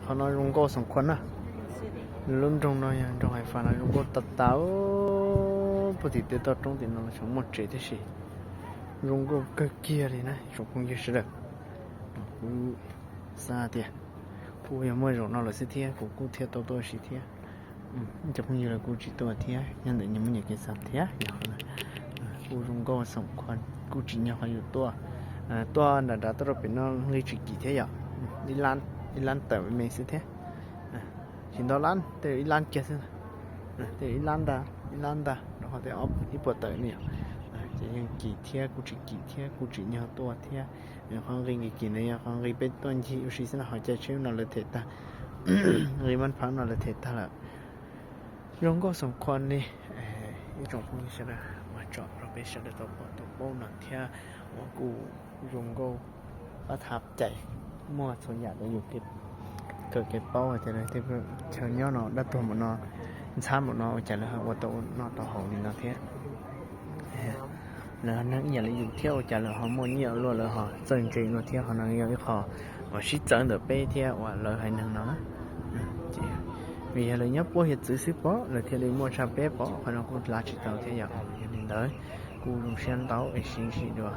Qhov no zoo nkauj Xoom Khuam na. Lub nroog no yog nroog Hais Fas no zoo nkauj tas tas. Puag tim tej toj roob tim no los tseem muaj tsev thiab si. Zoo nkauj kawg kiag li na tsoom phooj ywg sawv daws. Kuv xav tias kuj yog muaj zaum no lawm xwb thiab kuv kuj thiaj tau tuaj ua si thiab. Cov phooj ywg lawv kuj tsis tuaj thiab, nyob ntawm nyias muaj nyias kev xav thiab. Kuj zoo nkauj Xoom Khuam, kuj tsim nyog qhov yus tuaj, tuaj nram nrad tuaj rau pem no nqi tsis kim thiab yom. Ib lab tawm me me xwb thiab. Tsis ntau lab, tej ib lab kiag xwb. Tej ib lab ntag, ib lab ntag rau qhov tej ib puas tawm ne yom. Ces yeej kim thiab kuj tsis kim thiab, kuj tsim nyog tuaj thiab. Qhov nqi kim kim no yog qhov nqi peb tuaj ncig ua si xwb no, ho caij tsheb no lawv them tag, nqi mab phav no lawv them tag lawm. Zoo nkauj Xoom Khuam li. Ib tsoom phooj ywg sawv daws, ua tsaug rau peb sawv daws tau pom tau paub no thiab. Uas kuj zoo nkauj, pab thab cais, muaj txhua yam rau yus kawm kev paub hais tias lawv tej chaw nyob no dab tuag npaum no, ntxhab npaum no, ua cas lawv ho ua tau noj tau haus li no thiab. Lawv neeg ib yam li yus thiab, ua cas lawv ho muaj nyiaj ua luaj, lawv ho txawj ntse no thiab. Qhov no yog ib qho uas sib txawv ntawm peb thiab uas lawv haiv neeg no na. Vim yog lawv nyob puab hiav txwv xwb pom lawv thiaj li muaj tshaj peb pom, qhov no kuj lav tsis tau thiab yom. Yog li ntawd kuj zoo siab ntau es sib ntsib dua.